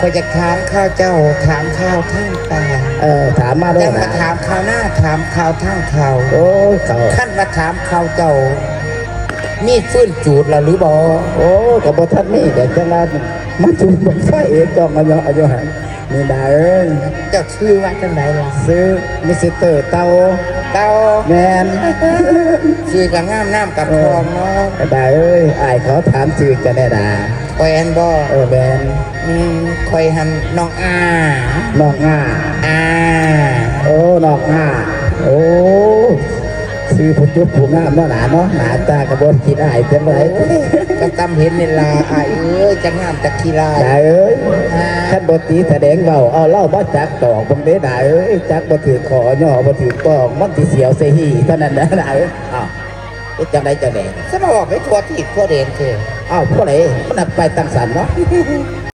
ຂ້ອຍຢາກຖາມຂ່າວເຈົ້າ ຖາມຂ່າວທາງປ່າ. ເອີ ຖາມມາໂລດນະ. ຈະມາຖາມຂ່າວນາ ຖາມຂ່າວທາງເຂົ້າ. ໂອ້ຍ ເຂົ້າ. ຄັນວ່າຖາມຂ່າວເຈົ້າ ມີຟືນຈູດແລ້ວຫຼືບໍ່? ໂອ້ຍ ກໍບໍ່ທັນມີແຫຼະ ຈັ່ງວ່າມາຈູດບັ້ງໄຟເອງ ຕ້ອງອາຍຸ ອາຍຸຫັ້ນ. ນີ້ນາເອີຍ ເຈົ້າຊື່ວ່າຈັ່ງໃດລະ? ຊື່ມິສເຕີເຕົ່າ. ເຕົ່າ? ແມ່ນ. ຊື່ກໍງາມ ນ້ຳກໍຄອງເນາະ. ເອີ ດາເອີຍ ອ້າຍເຂົາຖາມຊື່ເຈົ້າແດ່ດາ. ຂ້ອຍຫັ້ນບໍ? ເອີ ແມ່ນ. ອືມ ຂ້ອຍຫັ້ນນ້ອງອາ. ນ້ອງອາ? ອາ. ໂອ້ ນ້ອງອາ. ໂອ້ ຊື່ຜູ້ຈຸບຜູ້ງາມເນາະຫຼານເນາະ ໜ້າຕາກໍບໍ່ຂີ້ອາຍຈັ່ງໃດ. ກໍຈຳເຫັນນີ້ລະອ້າຍເອີຍ ຈັກງາມຈັກຂີ້ລ້າຍ. ຫຼານເອີຍ ຄັນບໍ່ຕີສະແດງເວົ້າ ເອົາເລົ່າມາຈັກຕອກເບິ່ງເດ້ຫຼານເອີຍ ຈັກບໍ່ຖືກຂໍ້ຍໍບໍ່ຖືກຕ້ອງ ມັນຊິສຽວໃສ່ຮີເທົ່ານັ້ນນະຫຼານເອີຍ. ອ້າວ ເຮັດຈັ່ງໃດຈັ່ງໃດ ສະມາອອກໄປທົ່ວທີບທົ່ວແດນເທີ. ອ້າວ ຜູ້ໃດມັນນັບໄປຈັ່ງຊັ້ນເນາະ.